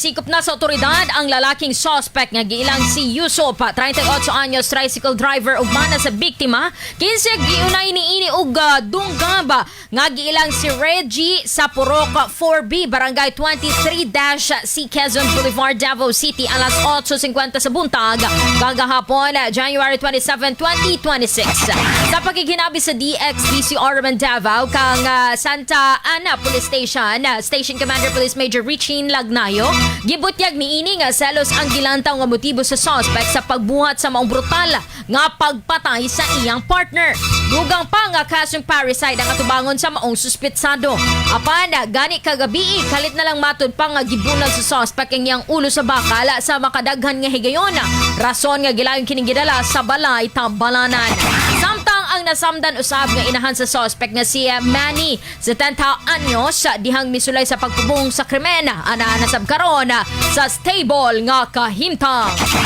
Sikop na sa otoridad ang lalaking suspect nga giilang si Yusuf, 38 anyos, tricycle driver ug mana sa biktima. Kinsa giunay niini og dunggaba nga giilang si Reggie sa Purok 4B, Barangay 23-C, Quezon Boulevard, Davao City, alas 8:50 sa buntag kagahapon, January 27, 2026. Sa pagkikinabi sa DXDCR man Davao kang Santa Ana Police Station, Station Commander Police Major Richie Lagnayo, gibutyag niini nga selos ang gilantaw nga motibo sa suspect sa pagbuhat sa maong brutal nga pagpatay sa iyang partner. Dugang pa nga kasong parricide ang atubangon sa maong suspetsado. Apan gani kagabi, kalit na lang matud pa nga gibulag sa suspect ang iyang ulo sa bakal sa makadaghan nga higayon. Rason nga gilayon kining gidala sa balay tambalanan. Samtang ang nasamdan usab nga inahan sa suspect nga si Manny, 70 anyos, dihang misulay sa pagpubong sa krimen, ana nasab karon sa stable nga kahimtang.